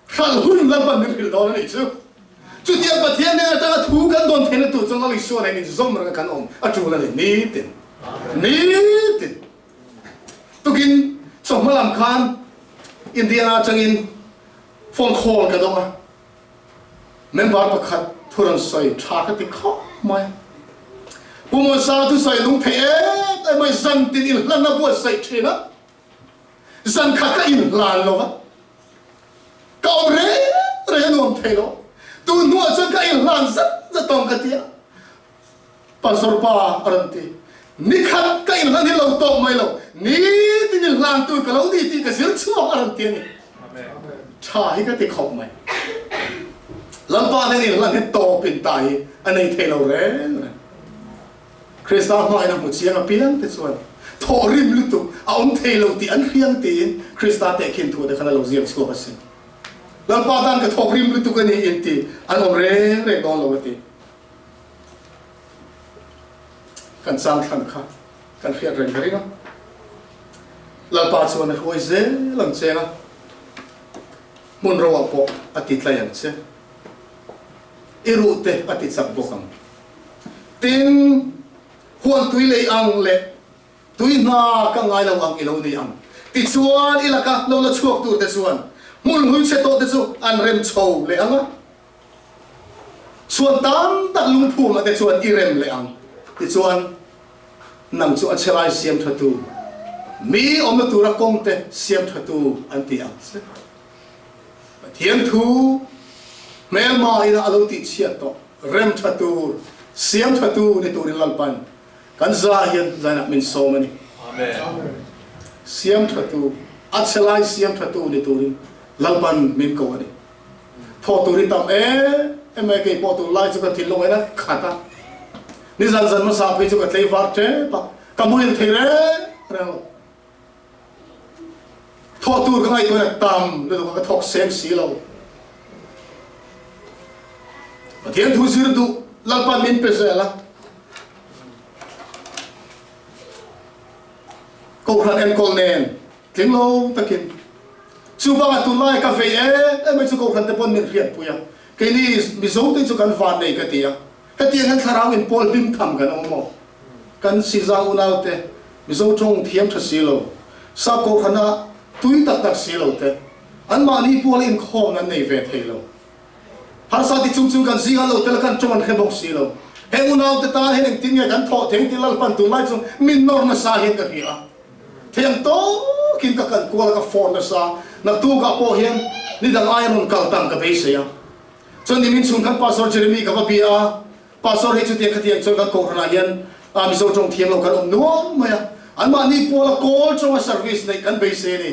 hralh hun Lalpan min hrilh dawn a nih chu. Chutiang Pathian nen atanga thu kan dawn theihna tur chuan Lal Isua nen inzawm renga kan awm a tul a ni nitin. Nitin. Tukin chawhma lam khan Indiana atangin phone call ka dawng a, member pakhat thu rawn sawi tha ka ti khawp mai a. Pu Muansanga thusawi lung thei em em mai zantin inhlanna buatsaih thin a. Zan khat ka inhlan lo va, ka awm reng reng a nuam thei lo. Tun hnuah chuan ka inhlan zat zat awm ka ti a. Pastor pa a rawn ti. Nikhat ka inhlan hi lo tawk mai lo, nitin inhlan tur ka lo ni tih ka zir chhuak a rawn ti a ni. Tha hi ka ti khawp mai. Lalpa nen inhlan hi tawp in ta hi a nei thei lo reng reng. Krista hmain a hmu chiang apiang te chuan thawh rim lutuk a awm thei lo tih an hriang tiin Krista tehkhin thu te khan a lo ziak chhuak asin. Lalpa tan ka thawk rim lutuk a ni in ti an awm reng reng dawn lo a ti. Kan chang thlan kha kan hriat reng ka ring a. Lalpa chuan a hruai zel ang che a, hmun roah pawh a ti tlai ang che. I ruh te a ti chak bawk ang. Tin, huan tui lei ang leh tui hna ka ngai lo ang i lo ni ang. Tichuan i laka lo la chhuak tur te chuan hmun hlui chhe tawh te chu an rem chho leh ang a. Chhuan tam tak lungphumah te chuan i rem leh ang. Tichuan, nang chu a chhe lai siam thatu, mi awmna tura kawng te siam thatu an ti ang che. Pathian thu hmelma ina a lo tihchhiat tawh rem tha tur, siam tha tu ni turin Lalpan kan za hian zainah min sawm a ni. Siam tha tu, a chhe lai siam tha tu ni turin Lalpan min ko a ni. Thawh tur hi tam em em mai, kei pawh tunlai chu ka thinlung en a khat a, nizan zan hmasa phei chu ka tlei var tep a, ka muhil thei reng reng lo. Thawh tur ka ngaihtuahna tam lutuk a, ka thawk seng si lo. Pathian thu zir duh Lalpan min pe zel a. Kohhran enkawl nen tling lo takin chu bangah tunlai ka vei em em mai chu Kohhran te pawn min hriatpui a, keini Mizo te chu kan van nei ka ti a. Hetiang hian thlarau in pawl hlim tham kan awm maw? Kan Siza unau te, Mizo tawng thiam tha si lo, sap kohhrana tui tak tak si lo te, anmahni puala inkhawm an nei ve thei lo. Harsa ti chung chung kan zing an lo tel a kan tawng an hre bawk si lo. Heng unau te tan hian engtin nge kan thawh thei tih Lalpan tunlai chu min nawr nasa hian ka hria a. Thiam tawkin ka kal kual a ka phone nasa. Naktukah pawh hian nidang aia rawn kal tam ka beisei a. Chuan nimin chhung khan Pastor Jeremy ka va bia a, Pastor hei chutiang khatiang chuan kan kohhranah hian Mizo tawng thiam lo kan awm nuam mai a, anmahni puala kawl chawnga service neih kan beisei a ni.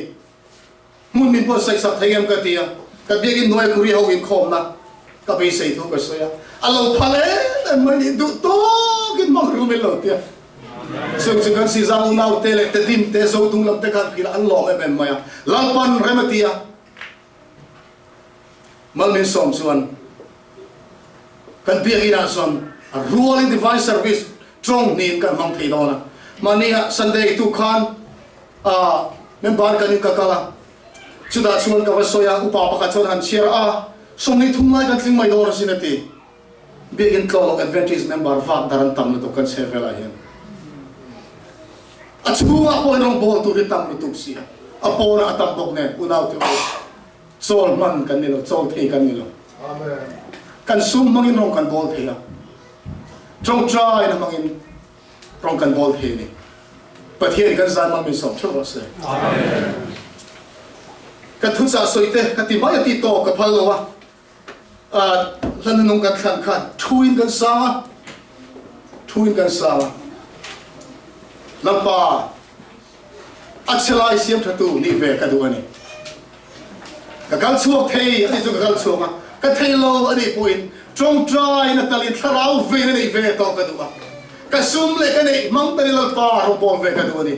Hmun min pawh saihsak thei em ka ti a, ka biakin hnuaia kuri ho inkhawmna ka beisei thu ka sawi a, a lo phal em em mai ni, duh tawkin hmang ru min lo ti a. Chung chu kan Sizang unaute leh Tedim te Zotung lam te khan hrilh an lawm em em mai a, Lalpan rem a ti a. Malminsawm chuan kan biakinn ah chuan a rualin divine service tawng hniin kan hmang thei dawn a. Mahni ah Sunday tu khan ah member kan in ka kal a, chutah chuan ka va sawi a, upa pakhat chuan han chhiar a, 23 lai kan tling mai dawn asin a ti. Biakinn tlawh loh Adventist member vak dar an tam lutuk kan chhe velah hian a chhungah pawhin rawngbawl tur hi tam lutuk si a, a pawnah a tam bawk nen unau te u chawl hman kan ni lo, chawl thei kan ni lo. Kan sum hmangin rawng kan bawl thei a, tawngtaina hmangin rawng kan bawl thei a ni. Pathian kan zai hmang min sawm theuh rawh se. Ka thuchah sawi te ka ti mai a ti tawk ka phal lo a. Hla hnunung kan thlan khan thu in kan sang a, thu in kan sang a. Lalpa, a chhe lai siam thatu nih ve ka duh a ni. Ka kal chhuak thei a tih chu ka kal chhuak a, ka thei lo a nih pawhin tawngtai na talin thlarau vein a neih ve tawh ka duh a. Ka sum leh ka neih hmang talin Lalpa rawngbawl ve ka duh a ni.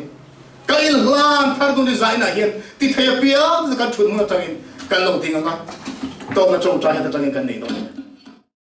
Ka inhlan thar dun i zainah hian ti thei apiang chu kan thut hmun atangin kan lo ding ang a, tawpna tawngtai het atangin kan nei dawn a ni.